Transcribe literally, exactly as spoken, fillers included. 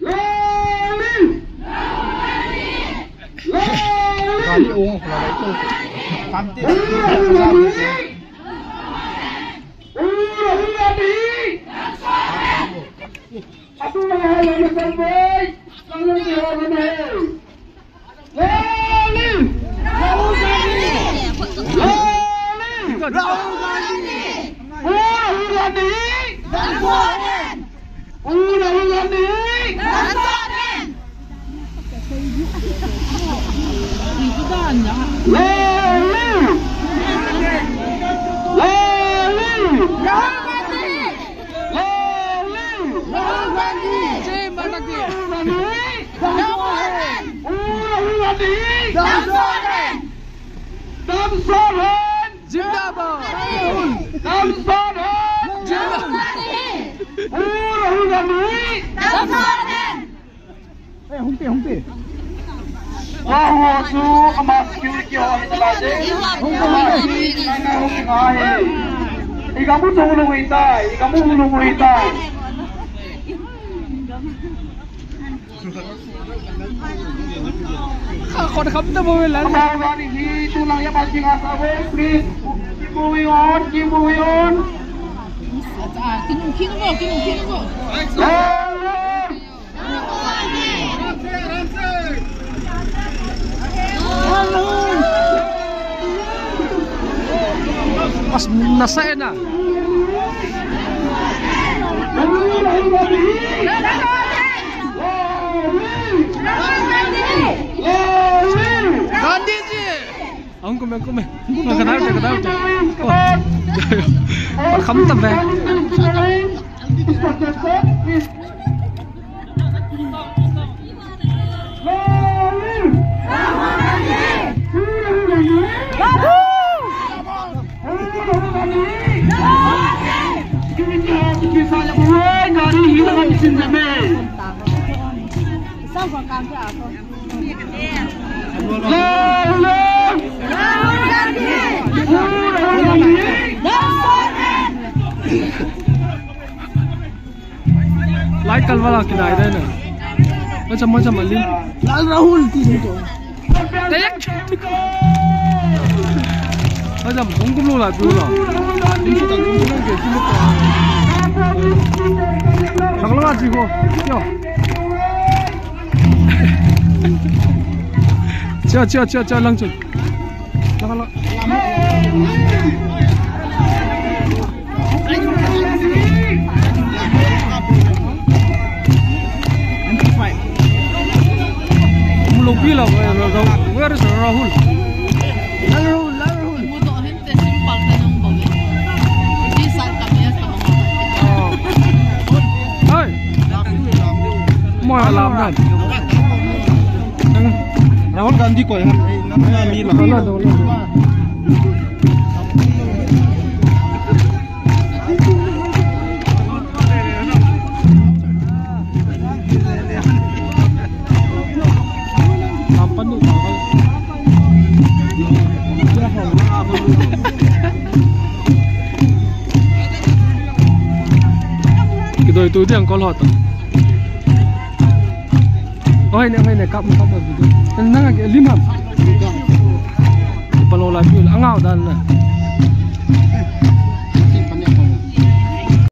Lalin! Lalin! Kali ong ko la ko. Kamte. Ura hula di! Ura hula di! Atu na hala na salvai. Lalin di hala na hai. Lalin! Rahul Gandhi! Lalin! Rahul Gandhi! Rahul Gandhi! Rahul Gandhi! Lalin! Lalin! Rahul Gandhi! Lalin! Rahul Gandhi! Rahul Gandhi! Rahul Gandhi! Dam Soren! Dam Soren! Zindabad! Dam Soren! Zindabad! Rahul Gandhi! Dam Soren! Eh, hung te, hung te. Wa ho chu ama security ho hi ta de. Hung te, hung te. Ai na hung te ngai. Igamu chu lu ngai tai, igamu lu ngai tai. Kha khon kham ta bo la. Ama gani hi tu lang ya ma jing asa bo, please. Keep moving on, keep moving on. Kin, kin bo, kin, kin bo. Hey, hey. Mas nasa na. Gandhiji. Ang kume, kume. Ang kume. Kadal, kadal. Oh. Pakam tabe. Lai kalvala kidai dai na. Macham, macham, alim. Lal Rahul ti ni to. Tek. Macham, ong kum lo la, tu lo. Ong su ta kum lo ke, kum lo. Thang lo ji ko. Yo. Chia, chia, chia, chia, lang chun. Lang, lang. Mulo pila, where is Rahul? Rahul, Rahul. Hey. Mo la na. Rahul Gandhi ko hai. Dola, dola, dola. Kidoi tu diang kol hot. Oi ne, oi ne, kap, kap video. Nang ke limam. Palo la tu angau dan na.